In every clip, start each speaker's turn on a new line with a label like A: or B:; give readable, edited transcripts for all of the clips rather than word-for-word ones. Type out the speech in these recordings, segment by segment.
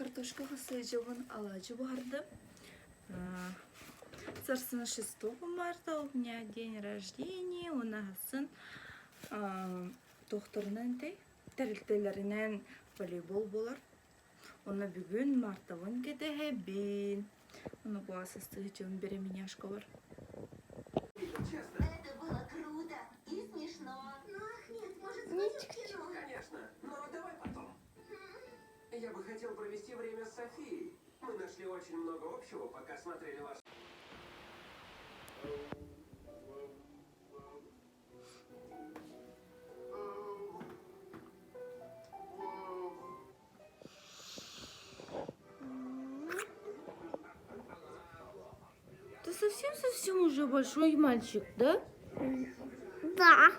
A: Картошка сыдьабын алаадьы буһардым. Сарсын 6 марта у меня день рождения. Унаһасын туохтарынан этэй тэрилтэлэринэн волейбол буолар. Онно бүгүн мартабын кэтэһэбин. Ону куоҕас астыһыччыбын беременяшка бар.
B: Это было круто и смешно. Ну, Ахмед, может, сходим в кино?
C: Конечно, но давай потом. Я бы хотел провести время с Софией. Мы нашли очень много общего, пока смотрели ваш...
A: Ты совсем-совсем уже большой мальчик, да?
B: Да.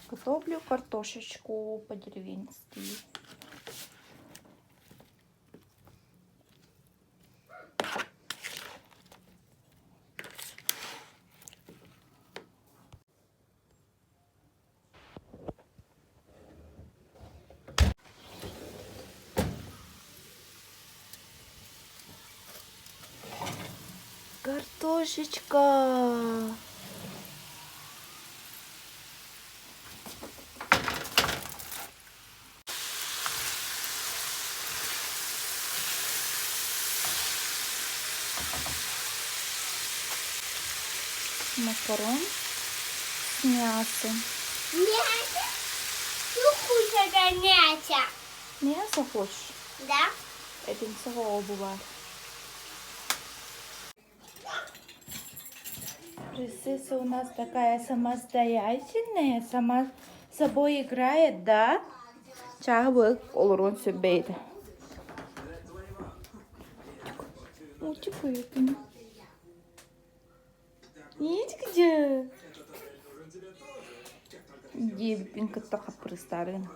A: Готовлю картошечку по-деревенски. Картошечка. Макарон с мясом.
B: Мясо? Ну, кушать мясо.
A: Мясо хочешь?
B: Да.
A: Этин бывает. Принцесса у нас такая самостоятельная, сама собой играет, да? Чаҕы олорон сөббейді. Где? Диэбиппин кытта хаппырыстаарын.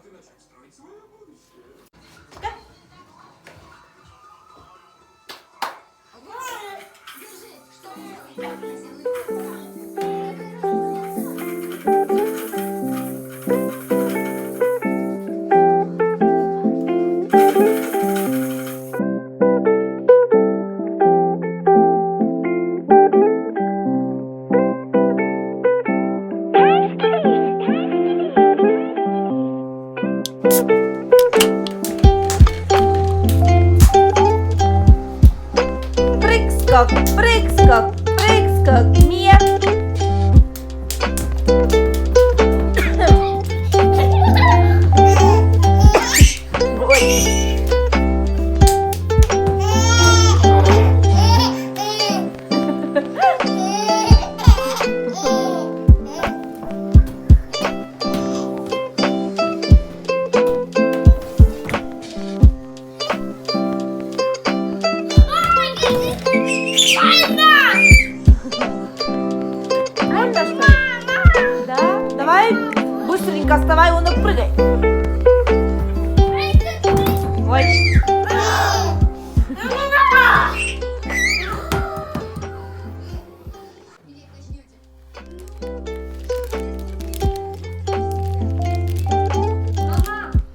A: Прыг-скок, прыг-скок, прыг-скок, Мия. Ой. Больно, что ли? Да? Давай быстренько вставай, он и прыгай. Ой.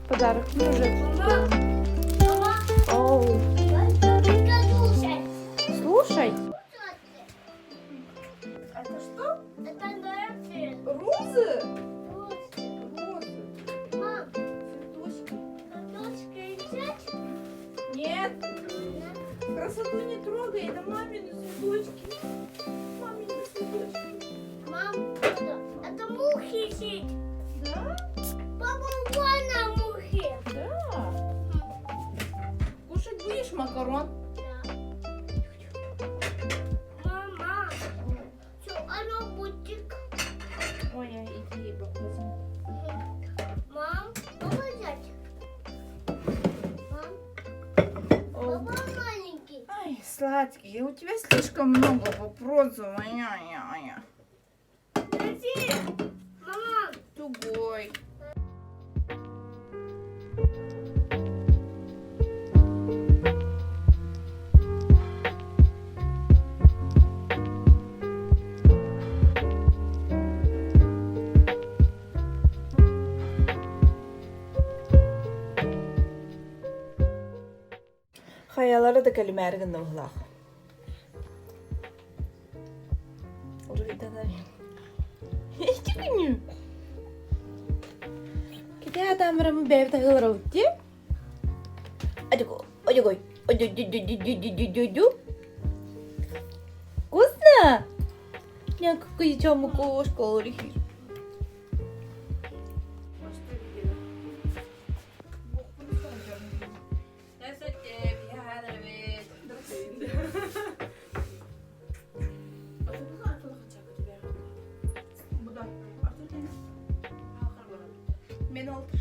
A: Подарок мне уже. Оу. Слушай. Это что?
B: Это
A: Розы?
B: Розы.
A: Розы.
B: Мам,
A: Цветочки.
B: картошка взять?
A: Нет. Красоту не трогай, это мамины цветочки. Мамины цветочки.
B: Мам, это, это мухи сидят.
A: Да?
B: Папа, вон на мухи.
A: Да. Кушать будешь макарон?
B: Да. Мама, что, оно бутик?
A: Ой, я иди возьму.
B: Мам, папа взять? Мам, папа маленький.
A: Ай, сладкий, у тебя слишком много вопросов. Ай-яй-яй.
B: Подожди. Мама,
A: Тугой. Хайалара да кэлимээри гынна быһыылаах. Уруйданар. Иччикүнү. Ките атамырым бэйбит аһыыларабыт дии. Одьугой, одьугой, одю-дю-дю-дю-дю-дю-дю. Вкусно? Я какая чама кошка, орехи.
D: Мен олтыр.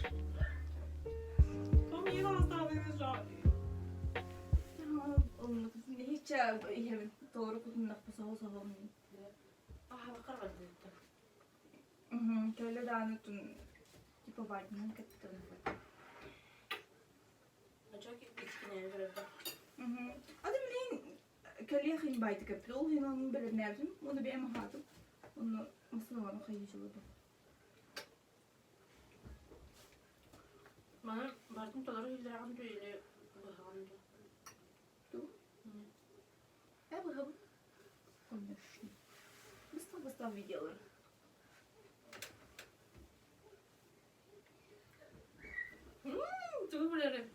D: Кэлэ даҕаны типа баайдынан кэттим. Аты билигин кэлиэх иһин баайты кэппит. Ол иһин онун бэлэмнээбитим. Уонна бэйэм аһаатым. Онно массыыналарын хайыы сылдьабын.
E: Маны барытын толору иһиллэрэҕин дуу или быһаҕын дуу?
D: Туу? Э быһабын. Конечно. Быстах-быстах видеолар.
E: Тугу билэрим?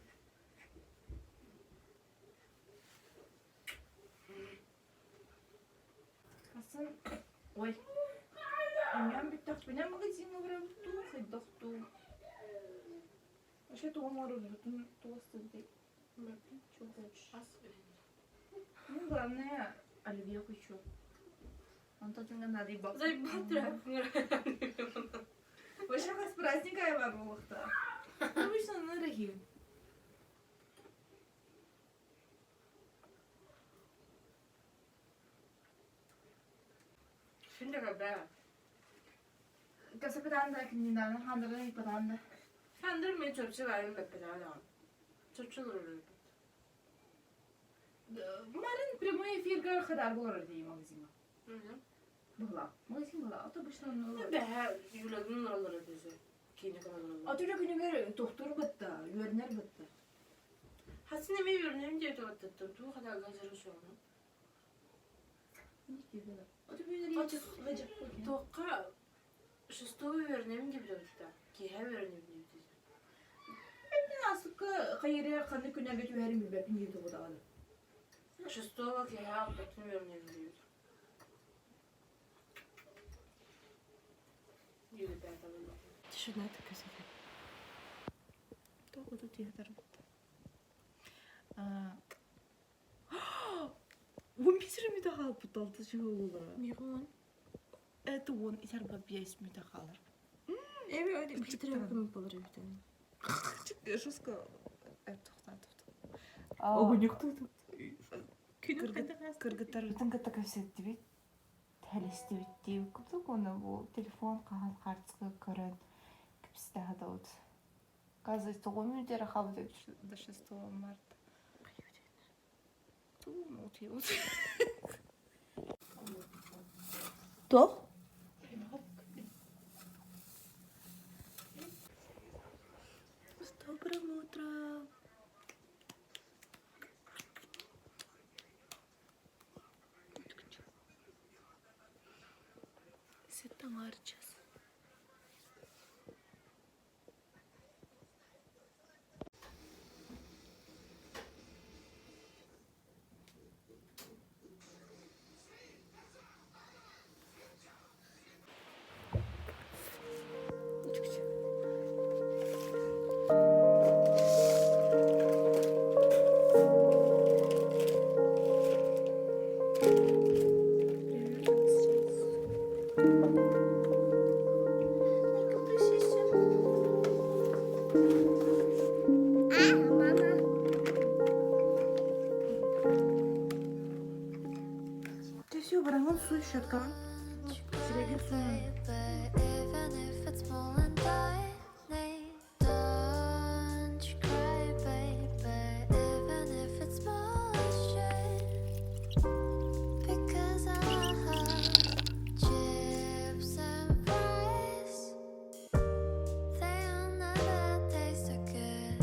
D: Асан, ой, Анньаан бүттэхпинэ магазиҥҥа барабыт дуу, хайдах дуу? Вообще тугу оҥорорбутун туох сылдьый? Чего хочешь? Ну, главное, оливье хочу. Онтон надо и
E: Заебал
D: Вообще хас праздник бар буолуохтаах.
A: Обычно на рахив.
E: Şimdi be.
D: Касапытаан да кининаны хандырын ипатаан да.
E: Хандыр мен чөпчү байым бэппетэ Чөпчү олорор.
D: Марын прямой эфирга хадар болор дии магазиҥҥа. Была. Магазин была. А то обычно
E: Бэһэ юлэгин олорор бизе. Киинэ көрөр.
D: А түле күнүгэр тохтур бытта, үөрнэр бытта.
E: Хасын эме үйөрнем диye тоттум. Туу хадарга жыры шону. Тоққа шестого үйөрнем деп жатты. Киһэ үйөрнем деп жатты.
D: Мен асыкка хайыра ханны күнәгә түһәрим билбэппин диир тоҕутаҕын.
E: Шестого киһэ алтатын үйөрнем деп. Юле пятого.
A: Тишина такая София. То вот тут их Он бисер хаалбыт алты жыл
E: Мирон.
A: Это он итарба бес мүтә хаалар.
E: Хитрый болар бит.
A: Жестко. Тоқтан, тоқтан. Огонек тут. Кыргыттарбытын кытта кэпсэттибит, тэлэстибит диэбит курдук уонна бу телефон хаһан хаартыска көрөн кэпсэтэ сатабыт. Оказывается, тоҕо мүнүүтэ эрэ хаалбыт эбит до 6 марта. Туох? С добрым утром! Сэттэ час.
B: А, мама.
A: Ты все, баранын су щетка. Сирэйгин суун.
B: Even if it's small and tiny, don't you cry, baby. Even if it's small as shit, because I have chips and fries. They'll never taste so good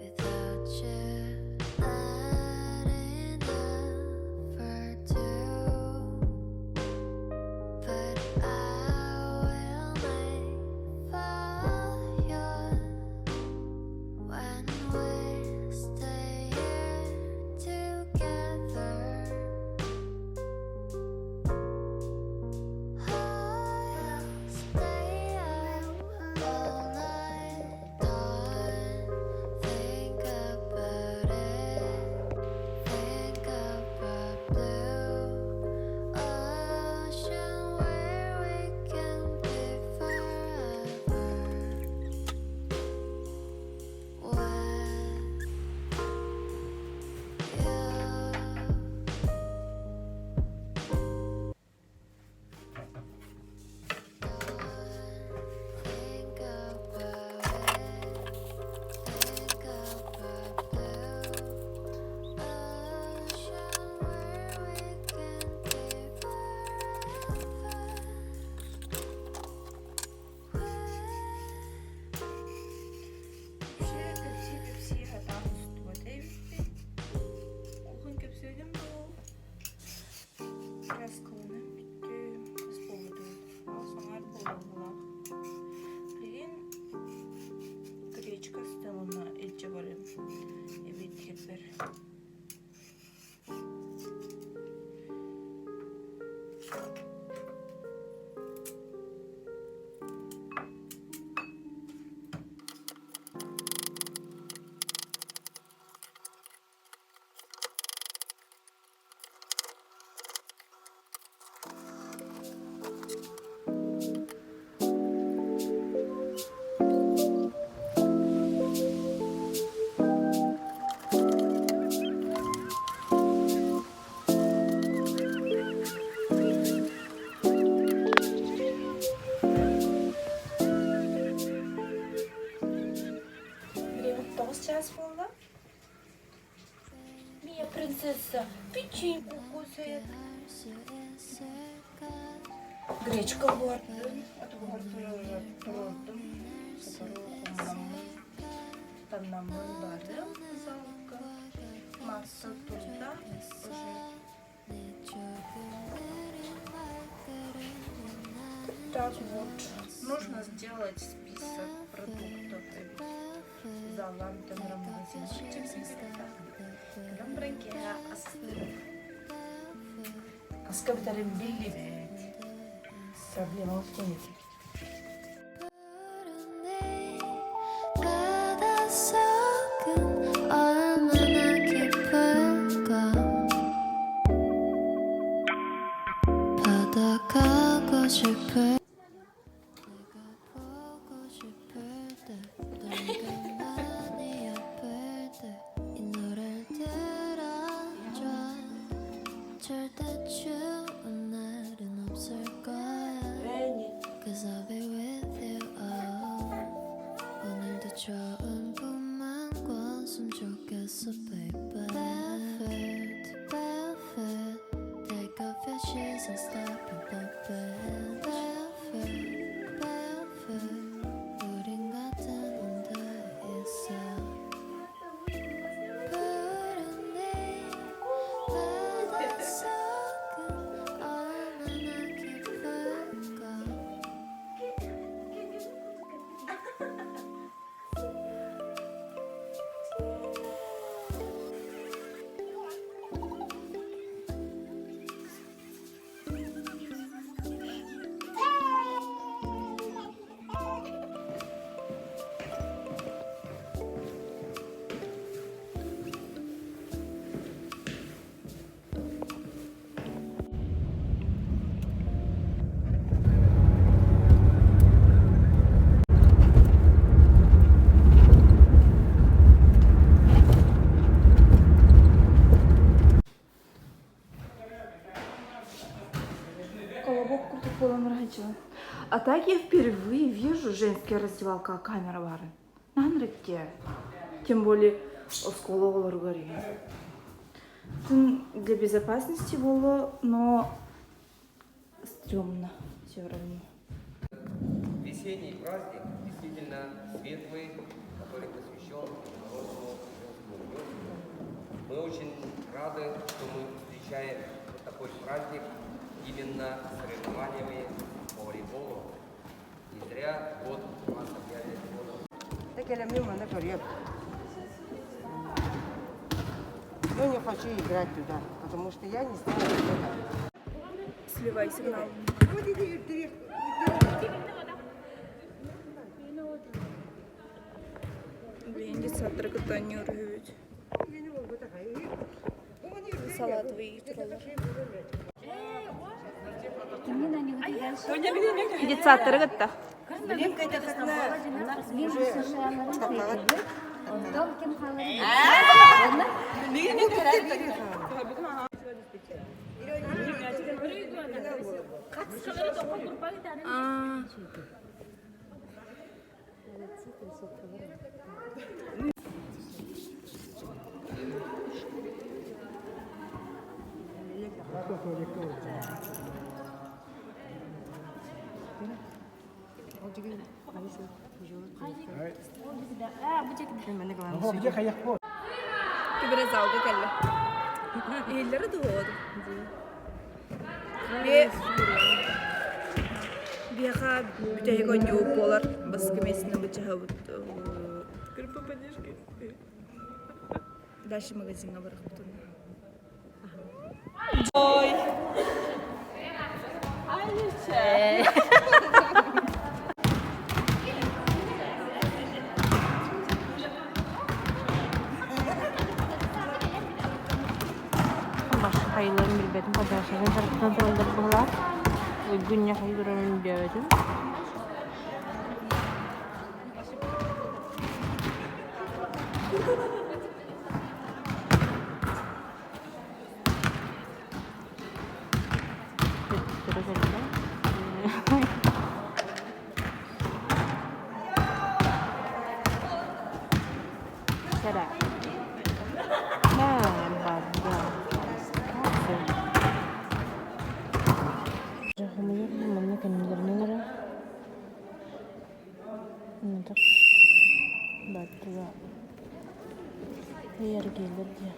B: without you.
A: Тоҕус чаас буолла. Мия принцесса печеньку кушает. Гречка буһардым, отугар туруордум. Сотору хомунаммын, таннаммын бардым залга. Масса турда уже. Так вот, нужно сделать список продуктов залан төнөр магазин кэлэн астым. Аска бүтэрин биллибэт. Проблема в том,
B: 바닷속은 얼마나 깊을까 바다 가고 싶을 내가 보고 싶을 때 내가 많이 아플 때 이 노래를 들어줘 절대 추운 날은 없을 거야 Cause I'll be with you all 오늘도 좋은 꿈만 꿨으면 좋겠어 baby Barefoot, barefoot Take off your shoes and step in the bed Barefoot, barefoot 우린 같은 온도에 있어 푸른 이 바닷속은 얼마나 깊을까
A: Колобок курдук буолан ырыһыччы. А так я впервые вижу женская раздевалка камера баарын. Наһан Тем более оскуола оҕолоругар иһин. Для безопасности было, но стрёмно все равно.
F: Весенний праздник действительно светлый, который посвящен Международному женскому дню. Мы очень рады, что мы встречаем вот такой праздник именно соревнованиями по волейболу. Не зря год у нас объявили годом.
G: Кэлэммин манна көрүөм. Но не хочу играть туда, потому что я не знаю, что там.
A: Сливай сигнал.
G: Вот иди, иди,
A: Блин, детсадтары кытта ньүрүһүбүт. Салатовый туралар. Детсадтары кытта. Кибере залга кэллэ. Иһиллэрэ дуо? Бе Биэхэ бүтэһик оонньуу буолар. Баскы миэстини бычаһабыт. Группа поддержки. Дальше магазиҥҥа барахпытын. Ой.
E: Хайыларын билбэтим, подашарын тарапынан тураллар быһылаах. Уйгунньа хайы турарын өйдөөбөтүм. Төттөрү кэллэ. Сэрэ. Барда. Хомуйар манна кэннилэринэн эрэ Бардыга эргиэллэр диye.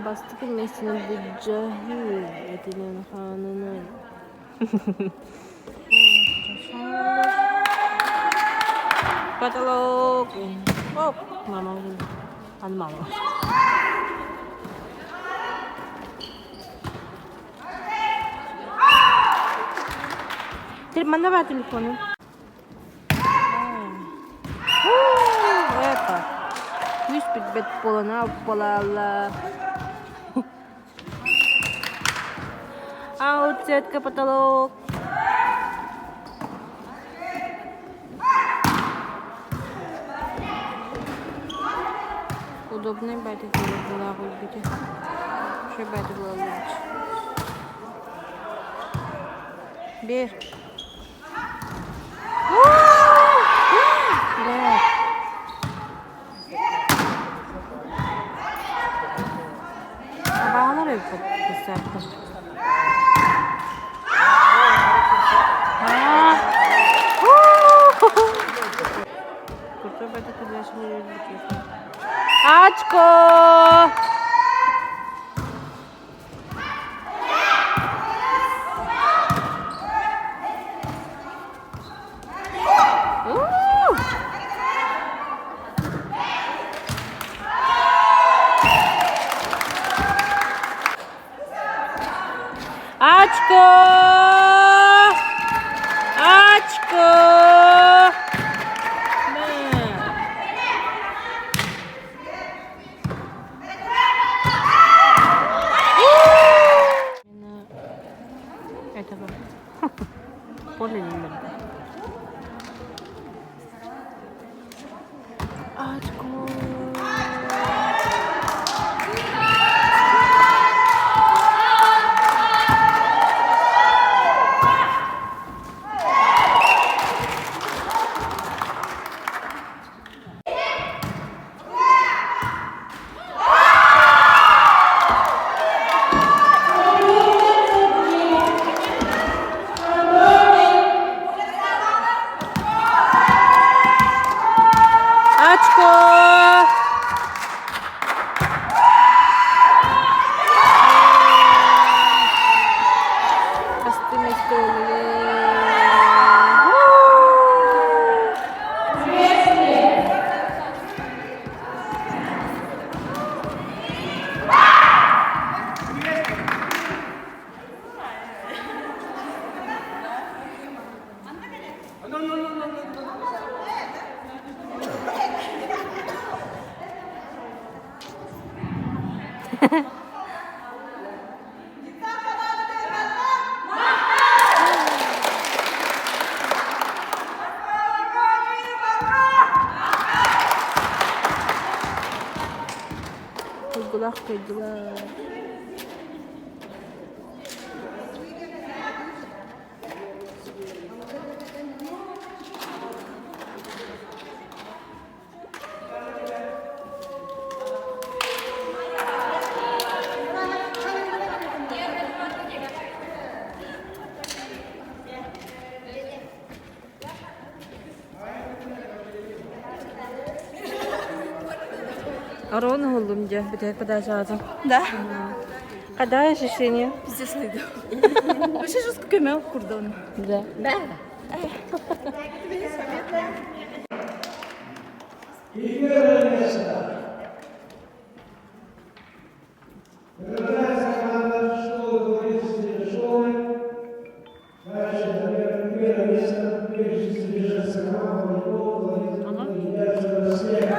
E: Бастакы миэстэни былдьаһыы этинэн-хаанынан Потолок. Оп, мама Аны мама. Манна баар телефону. Это. Күүс билбэт буолана буолалла. Аут сетка потолок. Удобный байтик буолар буолбут. Үчүгэй байтик буолар Бир. Бля. Абаалар өлбүт десятка. Очко! Очко! Очко! Этого. Поле не Очко! Очко! Куйгулаах кыйдылар. Арон уһуллум дьэ, бүтэһик подачаҕытын.
D: Да.
E: Когда ощущение?
D: Пиздец найду. Вообще жестко көмө курдон.
E: Да.
D: Да.
H: Награждается команда школы творческой школы. Дальше первое место прежде женская команда волейбол Владимир Васильев.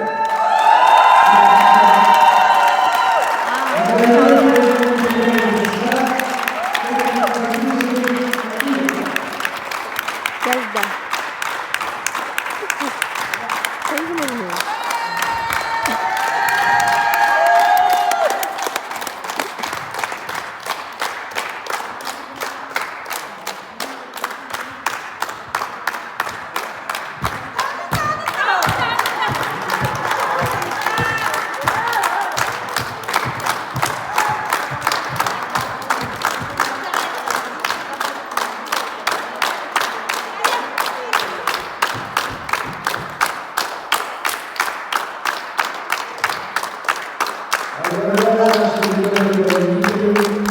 H: Поздравляю наших родителей,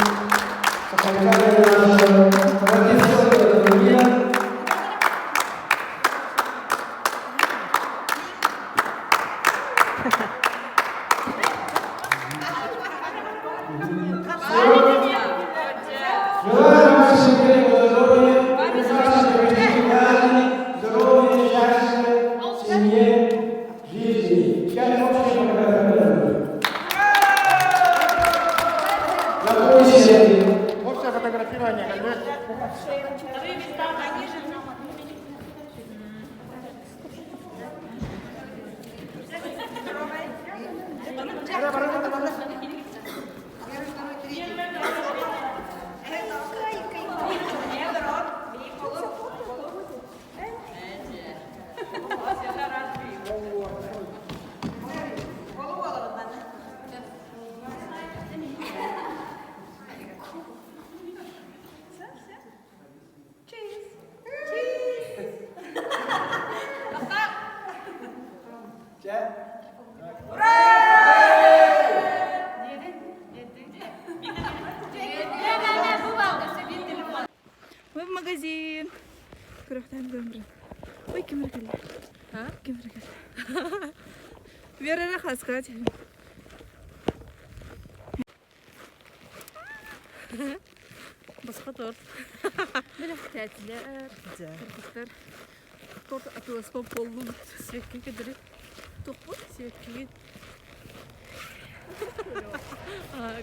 H: поздравляю наша традиционная семья. Желаю вашей семье здоровья, прекрасной жизни, здоровья, счастья, в семье, жизни. Сейчас общая фотография. Запомните.
I: Общее фотографирование, конечно.
D: Мы в магазин. Күрөхтэн көмрүн. Ой, ким кэллэ? А? Ким кэллэ? Вера эрэ хаска
E: Босхо торт.
D: Бэлэхтээтилэр. Кыргыттар торт атыыласпат буоллубут.
E: Сиэкки кэдири.
D: Тохпут.
E: Сиэккигит.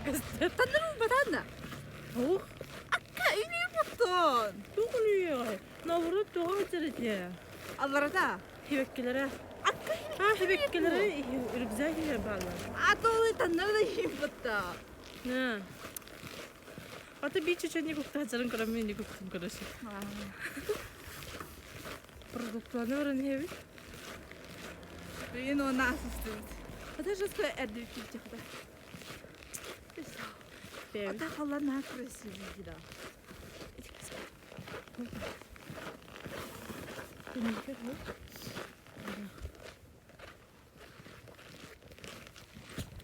E: Көстөр.
D: Таннырым батанна.
E: Ух,
D: Акка үлүү буттун.
E: туох үлүйөҕөй? Наоборот, туоҕа бүтэрэтэ?
D: Алларата.
E: Хибэккилэрэ.
D: Акка
E: А, хибэккилэрэ рюкзак иһэр бааллар.
D: Атолы таннары да иһин бутта.
E: На. Ата би чечени куктаачарын көрөн мини куктун көрөсү. Продуктуаны баран иһэбит.
D: Блин, у нас истибит. Ата жестко эрдибит тихо.
E: Бэйэбит.
D: Ата халлар красивый да.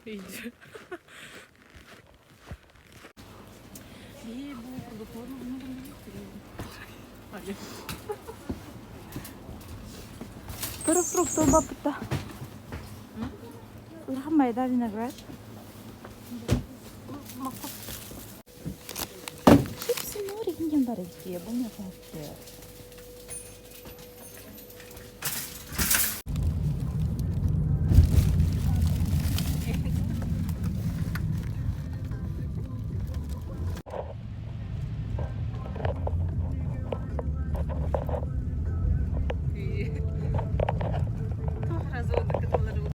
E: Иди. Би бу продуктуаны
D: Бір фрукт бапыта. Улахан майда виноград. Чипсы нори хинген бар эбит. Бу не хатты.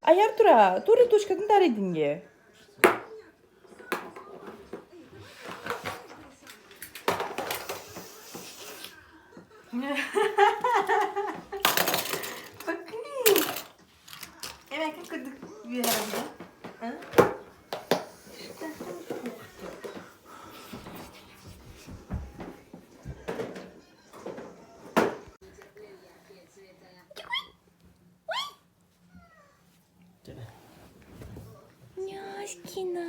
A: Айар тура, тури точкатын таридинге.
D: Bakın. Evet, kırdık bir yerde. Няшкина.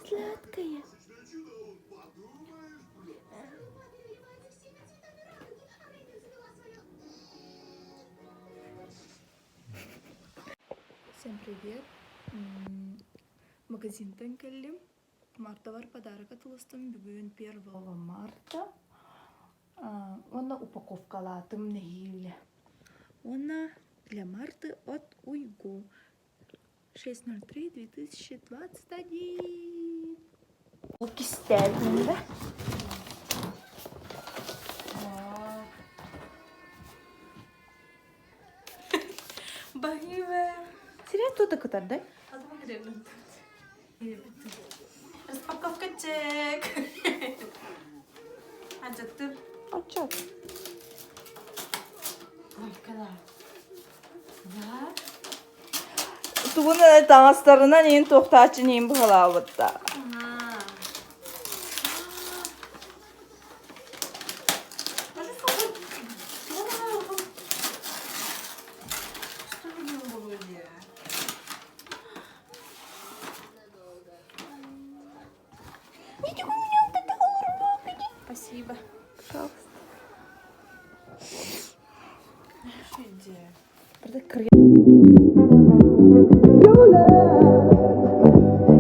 D: Сладкая. Всем привет. Магазинтан кэллим. Мартабар подарок атылыстым. Бүгүн 1 марта. Уонна упаковкалаатым нэһиилэ. Уонна для Марты от Уйгу. 6.03.2021. Кистэлин да?
E: Баһыыба.
A: Сирэ тута кытардай?
E: Распаковка чек. Ачаттым.
A: Ачат.
E: Ой, кала. Да.
A: Тугун таҥастарынан иин туохтааччы иин быһалаабытта.
D: Спасибо.
A: Пожалуйста.
H: Your love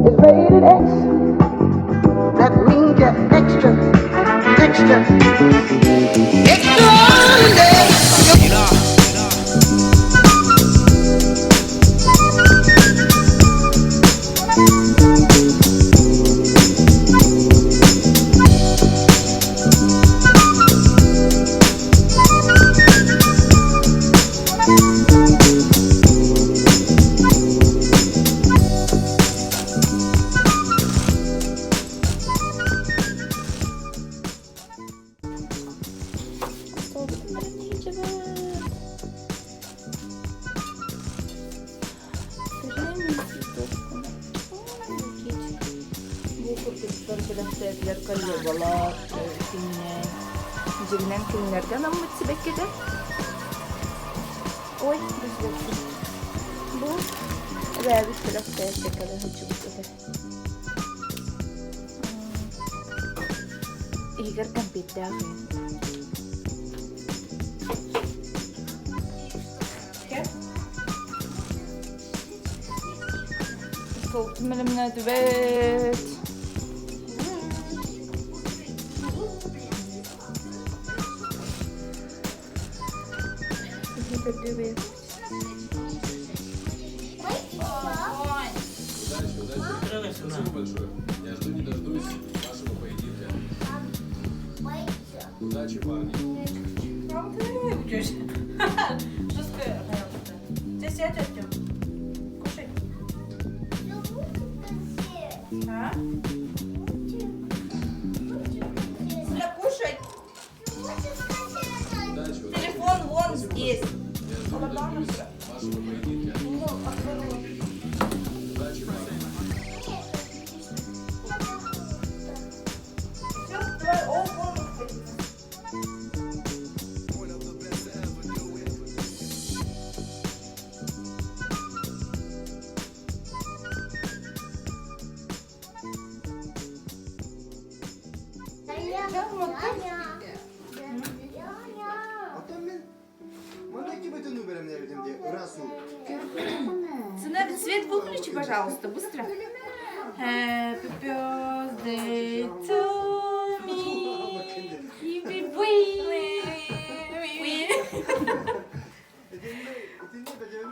H: is rated X. That means you're extra, extra, extraordinary.
D: Бу курдуктар бэлэхтээтилэр коллегалар кинини
A: Дьиҥинэн кинилэргэ анаммыт сибэккитэ. Ой, бу сибэкки. Бу эбээбит бэлэхтээччи кэлэ сылдьыбыт этэ. Иһигэр кэмпиэттээх Солтум бэлэмнээтибэт.
J: Удачи, удачи. Спасибо большое. Я жду не дождусь вашего поединка. Удачи, парни.
E: Жесткая. Ты сядь, Артем. Кушай. А? Сюда кушай.
J: Удачи, удачи.
E: Телефон вон здесь.
J: Я жду не дождусь вашего поединка. Удачи, парни.
E: Все, давай, о, вон выходи.
A: Сына, свет выключи, пожалуйста, быстро.
E: Happy birthday to me. Happy birthday.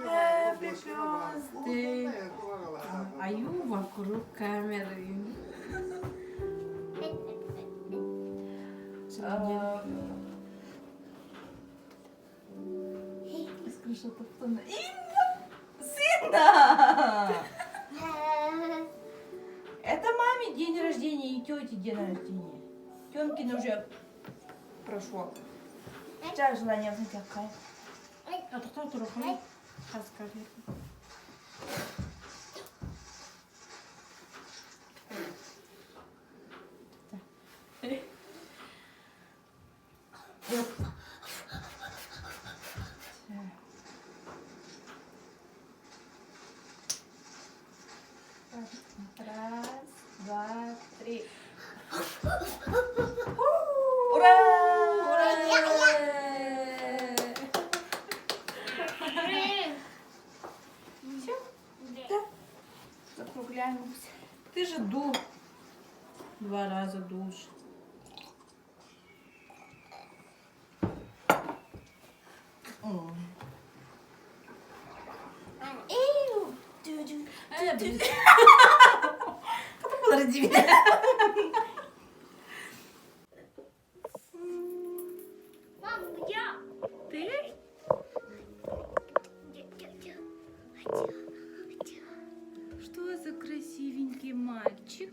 E: Happy birthday. Аю вокруг камеры.
A: Скрышатовтан. Сына!
E: Это маме день рождения и тете день рождения. Темкин уже
A: Прошло. Сейчас желание какая.
E: А то кто турухай? Хаскали.
A: Раз, два, три. Ура! Ура! Все? Да. Закругляемся.
E: Ты же дул. Два раза душ. Э, блин.
A: Подожди.
B: Мам, я.
A: Ты?
D: Что за красивенький мальчик?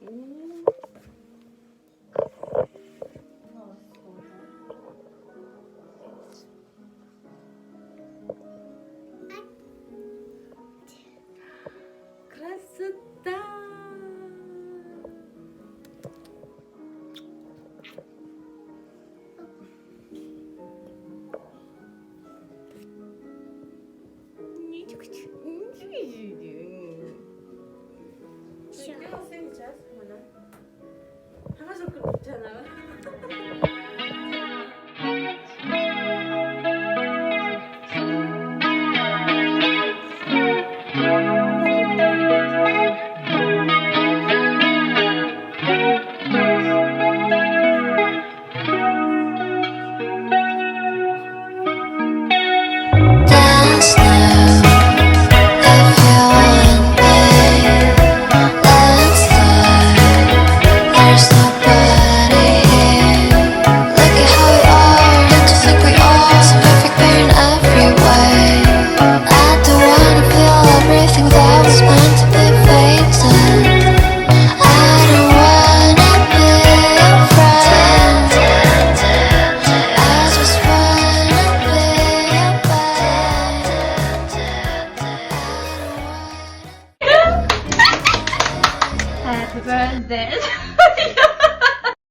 D: О. Красота!